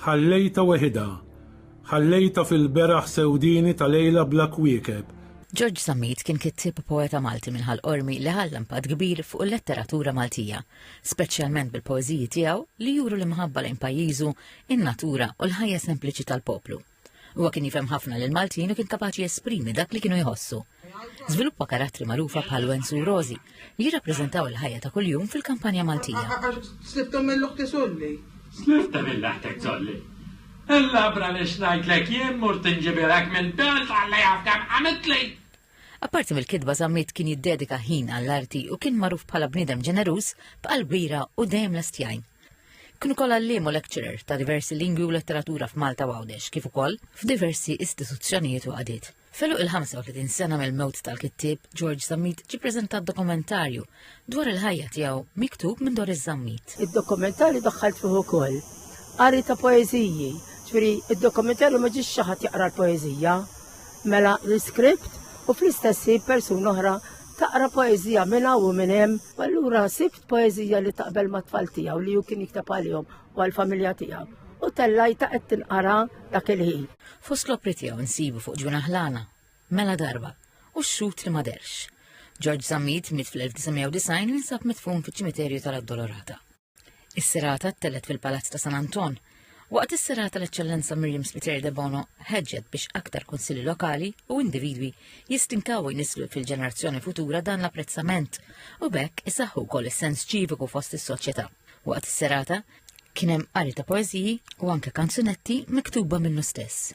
Ħallejtha weħidha. Ħallejtha fil-beraħ sewdieni ta' lejla bla kwiekeb. George Zammit kien kittieb u poeta Malti minn Ħal Qormi li ħalla impatt kbir fuq il-letteratura Maltija, speċjalment bil-poeżiji tiegħu li juru l-imħabba lejn pajjiżu, in-natura u l-ħajja sempliċi tal-poplu. Huwa kien jifhem ħafna lil Maltin u kien kapaċi jesprimi dak li kienu jħossu. Żviluppa karattri magħrufa bħal Wenzu u Rosi li jirrappreżentaw il-ħajja ta' kuljum fil-kampanja Maltija. Slifta mill-uħti solli. Slifta mill-aħtek solli. Il-labra li xnajtlek jien mur tinġibilek mill-belt għalla jaf kemm għamitli. Apparti mill-kitba Zammit kien jiddedika ħin għall-arti u kien magħruf bħala bniedem ġeneruż b'qalb kbira u dejjem lest jgħin. Kien ukoll għalliem u lecturer ta' diversi lingwi u letteratura f'Malta u Għawdex kif ukoll f'diversi istituzzjonijiet u għaqdiet. F'għeluq il-35 sena mill-mewt tal-kittieb, George Zammit ġie preżentat dokumentarju dwar il-ħajja tiegħu miktub minn Doris Zammit. Id-dokumentarju daħħalt fih ukoll qari ta' poeżiji. Ġifieri id-dokumentarju ma ġiex xi ħadd jaqra l-poeżija, mela l-iskript u fl-istess ħin persuna oħra taqra poeżija minn hawn u minn hemm. U allura sibt poeżija li taqbel mat-tfal tiegħu li hu kien jikteb għalihom u għall-familja tiegħu. U tellajta qed tinqara dak il-ħin. Fost l-opri tiegħu nsibu fuq Ġwienaħ Lana, Mela Darba, u x-Xhud li ma derx. George Zammit miet fl-1990 u jinsab midfun fiċ-ċimiterju tal-Addolorata. Is-serata ttellet fil-Palazz ta' San Anton. Waqt is-serata l-Eċċellenza Miriam Spiteri Debono ħeġġet biex aktar kunsilli lokali u individwi jistinkaw u jnisslu fil-ġenerazzjoni futura dan l-apprezzament u b'hekk isaħħu wkoll is-sens ċiviku fost is-soċjetà. Waqt is-serata kien hemm qari ta' poeżiji u anke kanzunetti miktuba minnu stess.